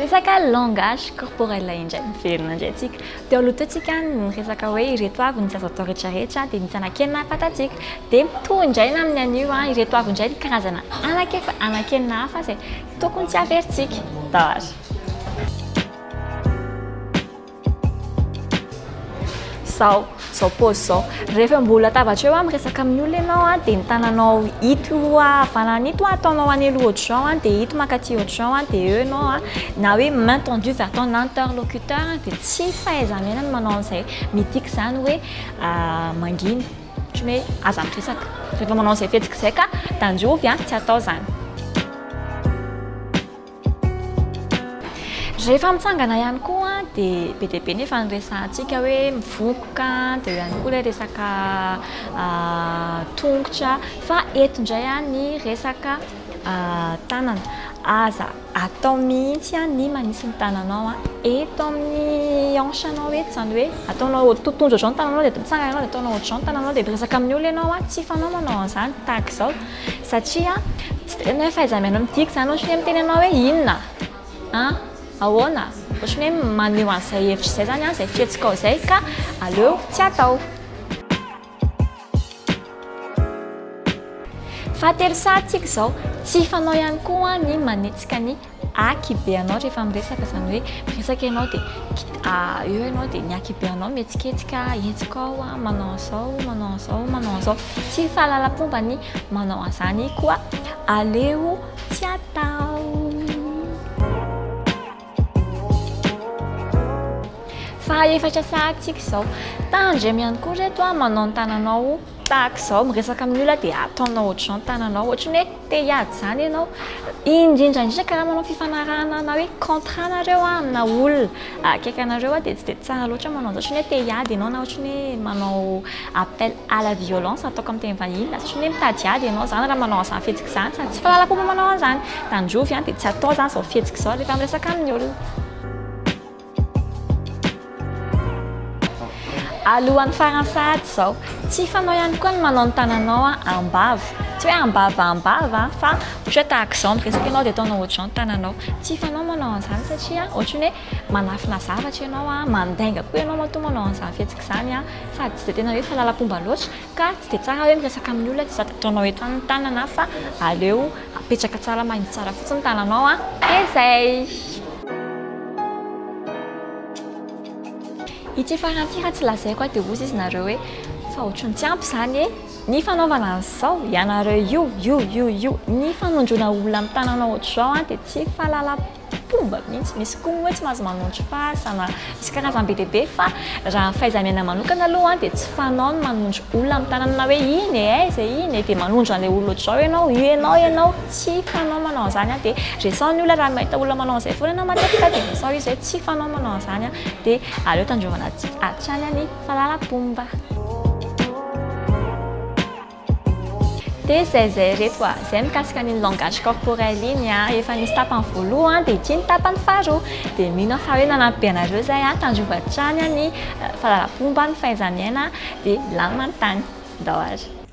Resaka langage corporel indray, miverina indray tsika. Teo aloha teo tsika niresaka hoe ireto avy ny tsy azo atao rehetrarehetra dia misy anankenina fantatsika. Dia mitohy indray ny amin'ny anio, ireto avy indray ny karazana anakefa anankenina hafa izay tokony tsy haverintsika. Ndao ary. Zao, zao paozy zao. Rehefa mbola latabatra eo miresaka amin'ny olona ianao a, dia ny tananao ito havanana ito ataonao any aloha ohatr'izao a, dia ito mankaty ohatr'izao a, dia eo ianao a, na hoe main tendue vers ton interlocuteur dia tsy fahaiza-miaina ny manao an'izay. Midika izany hoe mangina, ohatran'ny hoe aza miresaka. Rehefa manao an'izay fihetsika izay ka tandrovy a, tsy atao izany. Rehefa mitsangana ihany koa dia be dia be ny efa niresahantsika hoe mivokoka, dia eo ihany koa ilay resaka tongotra, fa eto indray ny resaka tanana. Aza atao mihitsy ny manisy ny tananao eto amin'ny hanche anao eto, izany hoe ataonao tondro ohatr'izao ny tananao dia mitsangana ianao dia ataonao ohatr'izao ny tananao dia miresaka amin'ny olona ianao, tsy fanao manao an'izany tahaka izao. Satria tsy dia tena hoe fahaiza-miaina midika izany ohatry ny hoe miteny anao hoe inona an, ahoana, ohatry ny hoe maneho an'izay hevitra izay izany an, izay fihetsikao izay ka aleo tsy atao. Fahatelo sahatsika izao, tsy fanao ihany koa ny manetsika ny Akibe anao rehefa miresaka, izany hoe miresaka ianao dia eo ianao dia ny akibe anao mihetsiketsika, hetsika ao, manao an'izao, manao an'izao, manao an'izao. Tsy fahalalam-pomba ny manao an'izany koa aleo tsy atao. Fahaefatra sahatsika izao. Tandremo ihany koa reto manao ny tananao tahaka izao, miresaka amin'ny olona dia ataonao ohatr'izao ny tananao, ohatran'ny hoe te hiady izany ianao. Indrindra indrindra ka raha manao fifanarahana na hoe contrat nareo amina olona akaiky anareo dia tsy dia tsara loatra manao an'izao, ohatran'ny hoe te hiady ianao na ohatran'ny hoe manao appel à la violence ataoko amin'ny teny vahiny, lasa ohatran'ny hoe mitady ady ianao izany raha manao an'izany fihetsika izany, sady tsy fahalalam-pomba manao an'izany. Tandrovy dia tsy atao izany izao fihetsika izao rehefa miresaka amin'ny olona. Alohan'ny farany sahady izao. Tsy fanao ihany koa ny manao ny tananao am-bava. Tsy hoe am-bava am-bava fa ohatra hoe tahaka izao miresaka ianao dia ataonao ohatr'izao ny tananao. Tsy fanao manao an'izany satria ohatran'ny hoe manafina zavatra ianao, mandainga koa ianao matoa manao an'izany fihetsika izany sady tsy dia tena hoe fahalalam-pomba loatra ka tsy dia tsara hoe miresaka amin'ny olona dia sady ataonao eto ny tanana fa aleo apetraka tsara mahitsy tsara fotsiny ny tananao dia izay. Ity farany ity raha tsy lazaiko dia hozy izy nareo hoe fa ohatran'ny tsy ampy izany e! Ny fanaovana an'izao, ianareo io, io, io, io, ny fanondroana olona amin'ny tananao ohatr'izao dia tsy fahalalam-pomba mihitsy. Misy koa moa hoe tsy mahazo manondro fasana, misy karazany be dia be fa raha ny fahaiza-miaina manokana aloha dia tsy fanao ny manondro olona amin'ny tanana hoe iny e, aiza iny e, dia manondro an'ilay olona ohatr'izao ianao, io ianao, ianao. Tsy fanao manao an'izany dia resaho ny olona raha mahita olona manao an'izay foana ianao matetika dia resaho izy hoe tsy fanao manao an'izany dia aleo tandrovana hatrany ny fahalalam-pomba. Dia izay izay reto a, izay mikasika an'iny langage corporel iny a, efa nisy tapany voalohany dia ity ny tapany faharoa. Dia mino aho fa hoe nanampy be anareo izay a, tandrovy hatrany ny fahalalam-pomba, ny fahaiza-miaina dia lamina ny tany. Ndao ary.